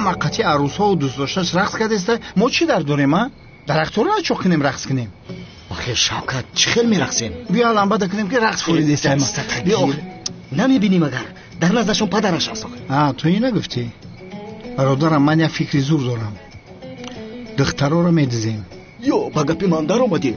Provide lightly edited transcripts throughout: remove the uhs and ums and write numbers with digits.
Ҳама қати арӯсҳову дӯстдошташ рақс кардеста, мо чӣ дар дорем, а? Дарахтҳоро начоқ кунем, рақс кунем. Охир, Шавкат, чӣ хел мерақсем? Биё, ламбада кунем, ки рақс фуридеста. Намебинӣ, магар дар наздашон падараш аст. А ту ин нагуфтӣ, бародарам, ман як фикри зур дорам. Духтароро медизем. Ё, ба гапи ман даромадӣ.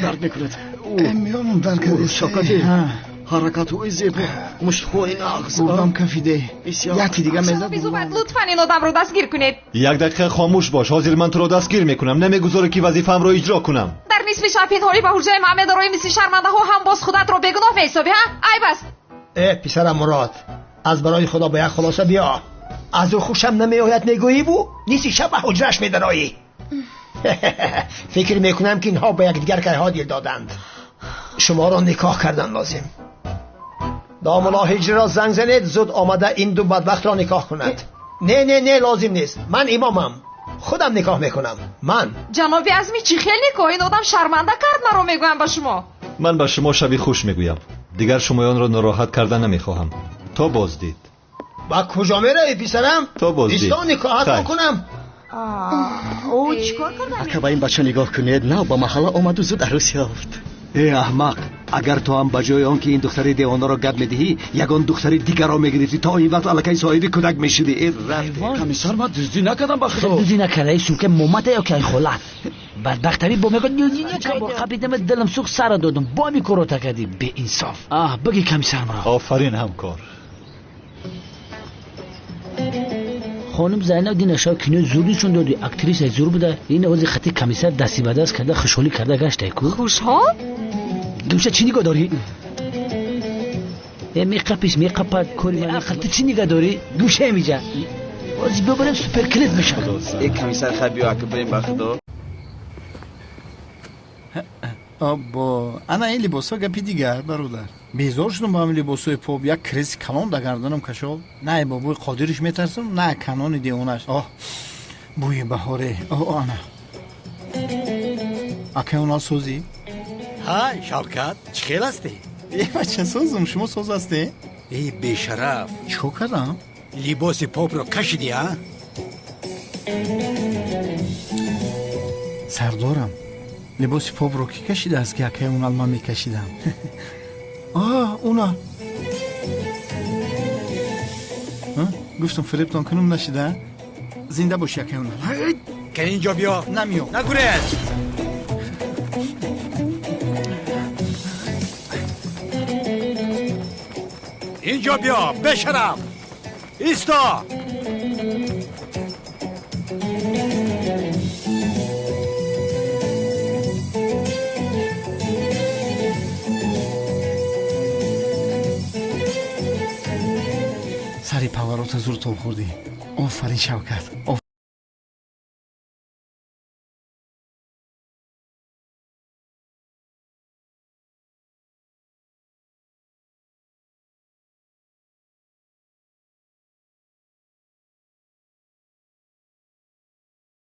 Дард мекунад. Миёнам дард кард. Шавкати, ҳаракатҳои зебо, муштҳои нағз. Бурдам кафиде, яке дига мезад. Лутфан ин одамро дастгир кунед. Як дақиқа хомӯш бош. Ҳозир ман туро дастгир мекунам. Намегузорӣ, ки вазифаамро иҷро кунам. Дар нисфи шаб пинҳонӣ ба ҳуҷраи ман медароӣ, мисли шармандаҳо, ҳам боз худатро бегуноҳ меҳисобӣ, ҳа? Айб аст. Э, писарам Мурод, аз барои Худо ба як хулоса биё. Аз ӯ хушам намеояд мегӯиву нисфи шаб ба ҳуҷрааш медароӣ. Фикр мекунам, ки инҳо ба якдигар кайҳо дил доданд. Шуморо никоҳ кардан лозим. Домулло Ҳиҷриро занг занед, зуд омада ин ду бадбахтро никоҳ кунад. Не, не, не, лозим нест, ман имомам, худам никоҳ мекунам ман. Ҷаноби Азмӣ, чӣ хел никоҳ? Ин одам шарманда кард маро, мегӯям ба шумо. Ман ба шумо шаби хуш мегӯям. Дигар шумоёнро нороҳат карда намехоҳам. То боздид. Ба куҷо меравӣ, писарам? То боздид. Исто, никоҳатро кунам. Ака, ба ин бача нигоҳ кунед, нав ба маҳалла омаду зуд арӯс ёфт. Э, аҳмақ, агар ту ҳам ба ҷои он ки ин духтари девонаро гап медиҳӣ, ягон духтари дигарро мегирифтӣ, то ин вақт аллакай соҳиби кӯдак мешудӣ. Э, рафт. Комиссар, ман дуздӣ накардам, ба Худо. Дуздӣ накарда, сумка момата ё ки холат бадбахтари бо мегӯяд. Бо қапидама дилам сӯхт, сара додум, бо ми корота кардӣ, беинсоф. Аҳ, биги, комиссар маро. Офарин, ҳамкор. Хонум Зайнаб динаша кинои зур нишон доди, актрисаи зур буда. Ин ози хати комиссар дасти ба даст карда, хушҳолӣ карда гаштай ку. Хушҳол? Гӯша, чӣ нигоҳ дорӣ? Э, меқапиш, меқапад кори ман. Ақл, ту чӣ нигоҳ дорӣ? Гӯша, эмиҷа ози бибарем, суперклип мешавад. Э, комиссар, хай биё, ака, бирем, ба Худо. Аббо, ана ин либосҳо гапи дигар, бародар. Безор шудам ба ҳамин либосҳои поп. Як креси калон дар гарданам кашол. На бобои Қодириш метарсам, на канони девонаш. Оҳ, бӯи баҳоре. О, ана акай онал, созӣ? Ҳай, Шавкат, чӣ хел ҳастӣ? Э, бача, созум, шумо соз ҳастӣ? Э, бешараф. Чӣ кор кардам? Либоси попро кашидӣ, а? Сардорам, либоси попро кӣ кашидааст, ки акай онал ман мекашидам? А, уна гуфтам фиребтон кунум, нашида. Зинда боши, акай онал. Кани, инҷо биё. Намеём. Нагурез. Инҷо биё, бешараф, исто. Сари поворота зур тоб хӯрдӣ. Офарин, Шавкат.